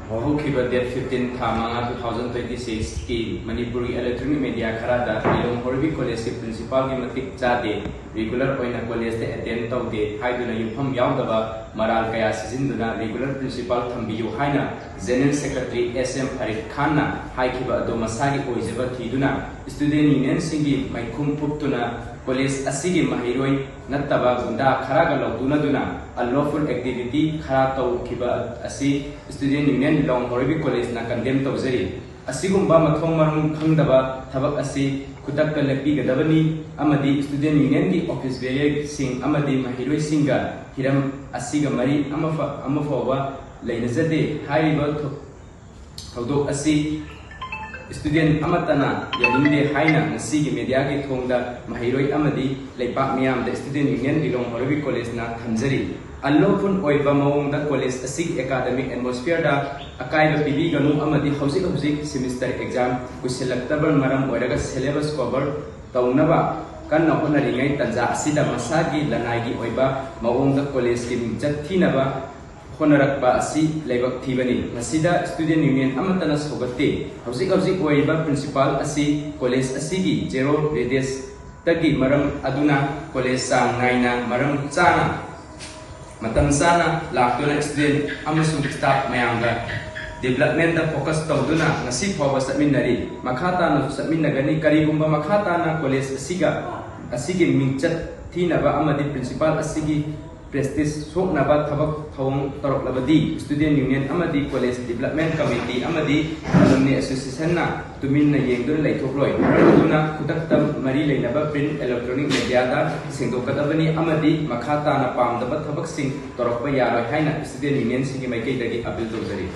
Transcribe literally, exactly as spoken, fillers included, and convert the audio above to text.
ꯍꯧꯈꯤꯕ date fifteen, ꯊꯥ ꯃꯉꯥ, two thousand twenty six ꯀꯤ ꯃꯅꯤꯄꯨꯔꯒꯤ electronic media ꯈꯔꯗ ꯂꯤꯂꯣꯡ ꯍꯣꯔꯤꯕꯤ ꯀꯣꯂꯦꯖꯀꯤ principalꯒꯤ ꯃꯇꯤꯛ ꯆꯥꯗꯦ, regular ꯑꯣꯏꯅ ꯀꯣꯂꯦꯖꯇ attend ꯇꯧꯗꯦ ꯍꯥꯏꯗꯨꯅ ꯌꯨꯝꯐꯝ ꯌꯥꯎꯗꯕ ꯃꯔꯥꯜ ꯀꯌꯥ ꯁꯤꯖꯤꯟꯗꯨꯅ regular principal ꯊꯝꯕꯤꯌꯨ ꯍꯥꯏꯅ General Secretary S M ꯐꯔꯤꯗ ꯈꯥꯟꯅ ꯍꯥꯏꯈꯤꯕ ꯑꯗꯨ ꯃꯁꯥꯒꯤ ꯑꯣꯏꯖꯕ ꯊꯤꯗꯨꯅ student unionꯁꯤꯡꯒꯤ ꯃꯥꯏꯈꯨꯝ ꯐꯨꯞꯇꯨꯅ ꯀꯣꯂꯦꯖ ꯑꯁꯤꯒꯤ ꯃꯍꯩꯔꯣꯏ ꯅꯠꯇꯕ ꯒꯨꯟꯗꯥ ꯈꯔꯒ ꯂꯧꯗꯨꯅꯗꯨꯅ unlawful activity ꯈꯔ ꯇꯧꯈꯤꯕ ꯑꯁꯤ student union ꯂꯤꯂꯣꯡ ꯍꯣꯔꯤꯕꯤ ꯀꯣꯂꯦꯖꯅ condemn ꯇꯧꯖꯔꯤ꯫ ꯑꯁꯤꯒꯨꯝꯕ ꯃꯊꯣꯡ ꯃꯔꯝ ꯈꯪꯗꯕ ꯊꯕꯛ ꯑꯁꯤ ꯈꯨꯗꯛꯇ ꯂꯦꯞꯄꯤꯒꯗꯕꯅꯤ ꯑꯃꯗꯤ student unionꯒꯤ office bearerꯁꯤꯡ ꯑꯃꯗꯤ ꯃꯍꯩꯔꯣꯏꯁꯤꯡꯒ ꯍꯤꯔꯝ ꯑꯁꯤꯒ ꯃꯔꯤ ꯑꯃ ꯐ-, ꯑꯃ ꯐꯥꯎꯕ ꯂꯩꯅꯖꯗꯦ꯫ ꯍꯥꯏꯔꯤꯕ ꯊꯧ-, ꯊꯧꯗꯣꯛ ꯑꯁꯤ student ꯑꯃꯠꯇꯅ ꯌꯥꯅꯤꯡꯗꯦ ꯍꯥꯏꯅ ꯉꯁꯤꯒꯤ mediaꯒꯤ ꯊꯣꯡꯗ ꯃꯍꯩꯔꯣꯏ ꯑꯃꯗꯤ ꯂꯩꯄꯥꯛ ꯃꯤꯌꯥꯝꯗ student union ꯂꯤꯂꯣꯡ ꯍꯣꯔꯤꯕꯤ ꯀꯣꯂꯦꯖꯅ ꯊꯝꯖꯔꯤ꯫ Unlawful ꯑꯣꯏꯕ ꯃꯑꯣꯡꯗ ꯀꯣꯂꯦꯖ ꯑꯁꯤꯒꯤ academic atmosphereꯗ ꯑꯀꯥꯏꯕ ꯄꯤꯕꯤꯒꯅꯨ ꯑꯃꯗꯤ ꯍꯧꯖꯤꯛ ꯍꯧꯖꯤꯛ semester exam ꯀꯨꯏꯁꯤꯜꯂꯛꯇꯕꯅ ꯃꯔꯝ ꯑꯣꯏꯔꯒ syllabus cover ꯇꯧꯅꯕ ꯀꯟꯅ ꯍꯣꯠꯅꯔꯤꯉꯩ ꯇꯥꯟꯖꯥ ꯑꯁꯤꯗ ꯃꯁꯥꯒꯤ ꯂꯅꯥꯏꯒꯤ ꯑꯣꯏꯕ ꯃꯑꯣꯡꯗ ꯀꯣꯂꯦꯖꯀꯤ ꯃꯤꯡꯆꯠ ꯊꯤꯅꯕ ꯍꯣꯠꯅꯔꯛꯄ ꯑꯁꯤ ꯂꯥꯏꯕꯛ ꯊꯤꯕꯅꯤ꯫ ꯃꯁꯤꯗ student union ꯑꯃꯠꯇꯅ ꯁꯧꯒꯠꯇꯦ꯫ ꯍꯧꯖꯤꯛ ꯍꯧꯖꯤꯛ ꯑꯣꯏꯔꯤꯕ principal ꯑꯁꯤ ꯀꯣꯂꯦꯖ ꯑꯁꯤꯒꯤ zero radiusꯇꯒꯤ ꯃꯔꯝ ꯑꯗꯨꯅ ꯀꯣꯂꯦꯖ ꯆꯥꯡ ꯅꯥꯏꯅ ꯃꯔꯝ ꯆꯥꯅ, ꯃꯇꯝ ꯆꯥꯅ ꯂꯥꯛꯇꯨꯅ student ꯑꯃꯁꯨꯡ staff ꯃꯌꯥꯝꯒ developmentꯗ focus ꯇꯧꯗꯨꯅ ꯉꯁꯤ ꯐꯥꯎꯕ ꯆꯠꯃꯤꯟꯅꯔꯤ꯫ ꯃꯈꯥ ꯇꯥꯅꯁꯨ ꯆꯠꯃꯤꯟꯅꯒꯅꯤ꯫ ꯀꯔꯤꯒꯨꯝꯕ ꯃꯈꯥ ꯇꯥꯅ ꯀꯣꯂꯦꯖ ꯑꯁꯤꯒ, ꯑꯁꯤꯒꯤ ꯃꯤꯡꯆꯠ ꯊꯤꯅꯕ ꯑꯃꯗꯤ principal ꯑꯁꯤꯒꯤ prestige ꯁꯣꯛꯅꯕ ꯊꯕꯛ ꯊꯧꯑꯣꯡ ꯇꯧꯔꯛꯂꯕꯗꯤ student union ꯑꯃꯗꯤ college development committee ꯑꯃꯗꯤ alumni associationꯅ ꯇꯨꯃꯤꯟꯅ ꯌꯦꯡꯗꯨꯅ ꯂꯩꯊꯣꯛꯂꯣꯏ꯫ ꯃꯔꯝ ꯑꯗꯨꯅ ꯈꯨꯗꯛꯇ ꯃꯔꯤ ꯂꯩꯅꯕ print electronic mediaꯗ ꯁꯦꯡꯗꯣꯛꯀꯗꯕꯅꯤ ꯑꯃꯗꯤ ꯃꯈꯥ ꯇꯥꯅ ꯄꯥꯝꯗꯕ ꯊꯕꯛꯁꯤꯡ ꯇꯧꯔꯛꯄ ꯌꯥꯔꯣꯏ ꯍꯥꯏꯅ student unionꯁꯤꯡꯒꯤ ꯃꯥꯏꯀꯩꯗꯒꯤ appeal ꯇꯧꯖꯔꯤ꯫